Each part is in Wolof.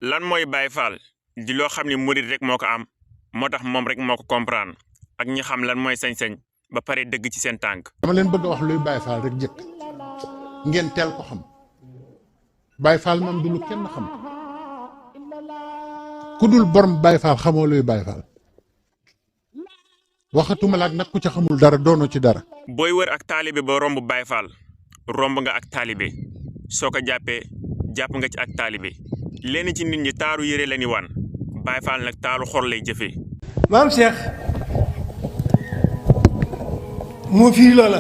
lan mooy Baye Fall di loo xam ne murit rek moo ko am moo tax moom rek moo ko comprendre ak ñi xam lan mooy sañ-sañ ba pare dëgg ci seen tànk. dama leen bëgg a wax luy Baye Fall rek jëkk ngeen teel ko xam Baye Fall moom du lu kenn xam ku dul borom Baye Fall xamoo luy Baye Fall waxatuma la ak nag ku ca xamul dara doonoo ci dara. booy wër ak taalibe ba romb Baye Fall romb nga ak taalibe soo ko jàppee jàpp nga ci ak taalibe lenn ci nit ñi taaru yére la ni wan Baye Fall nag taaru xol lay jëfee. maam Cheikh moo firi loola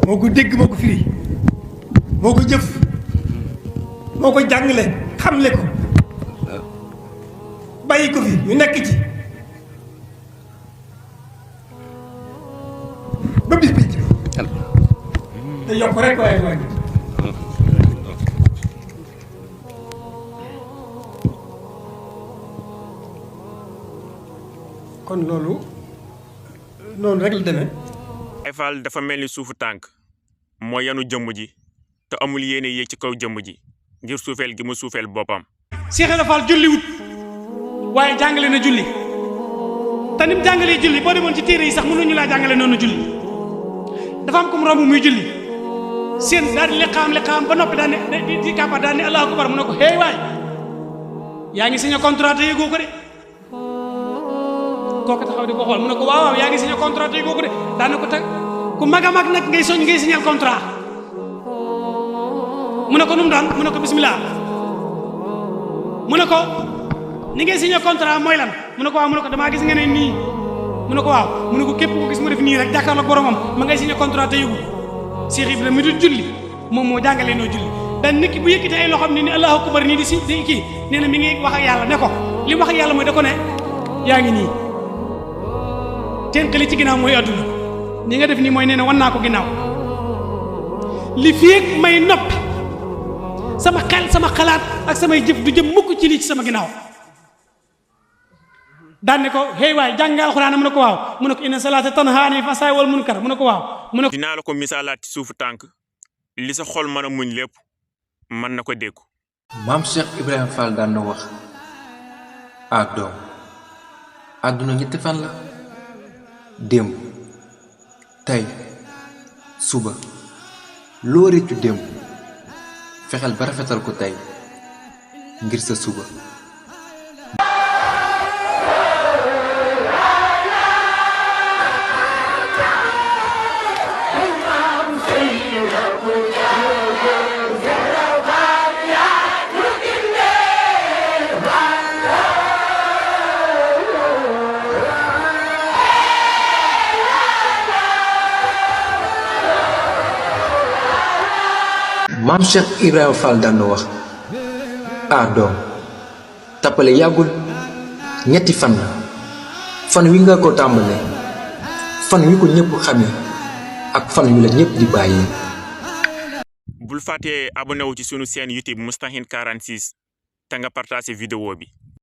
moo ko dégg moo ko firi moo ko jëf moo ko jàngale xamle ko bàyyi ko fi ñu nekk ci ba bis bi te yokk rek waaye waaye kon loolu noonu rek la demee. Baye Fall dafa mel ni suufu tànk moo yanu jëmm ji te amul yéene yéeg ci kaw jëmm ji ngir suufeel gi mu suufeel boppam. Cheikh Ibra Fall julliwut waaye jàngale na julli te ni mu jàngalee julli boo demoon ci téere yi sax mënuñu laa jàngale noonu julli dafa am ko mu romb muy julli seen daal di liqaam ba noppi daal ne di kàppa daal ne allahu akbar mu ne ko hey waay yaa ngi signé contrat te yëgoo ko de kooku taxaw di ko xool mu ne ko waaw waaw yaa ngi signé contrat te yëgoo ko de daan na ko teg ku mag a mag nag ngay signé contrat mu ne ko nu mu daan mu ne ko bismillah mu ne ko ni ngay signé contrat mooy lan mu ne ko waaw mu ne ko damaa gis nga ne nii mu ne ko waaw mu ne ko képp ko gis mu def nii rek jàkkaarloog boromam ma ngay signé contrat te yëgu Cheikh Ibrahima mi du julli moom moo jàngalee noo julli dan nit ki bu yëkkati ay loxoom ne ni allahu akbar nii di kii nee na mi ngi wax ak yàlla ne ko li mu wax ak yàlla mooy da ko ne yaa ngi nii tenqali ci ginnaaw mooy adduna ni nga def nii mooy nee na wan naa ko ginnaaw li fii may noppi sama xel sama xalaat ak samay jëf du jëm mukk ci lii ci sama ginnaaw daan ne ko hey waay jàng nga alxuraan mu ne ko waaw mu ne ko inna salaata tanhaa anil fahsaa'i wal munkar mu ne ko waaw mu ne ko dinaa la ko misaalaat ci suufu tànk li sa xol mën a muñ lépp mën na ko déggu. maam Cheikh Ibrahima Fall daan na wax ak doom àdduna ñetti fan la démb tey suba loo réccu démb fexeel ba rafetal ko tey ngir sa suba. maam Cheikh Ibrahima Fall daan na wax doom tappale yàggul ñetti fan la fan wi nga ko tàmbalee fan wi ko ñëpp xamee ak fan wi la ñëpp di bàyyee. bul fàttee abonné wu ci sunu chaîne YouTube Moustahine 46 te nga partagé vidéo bi.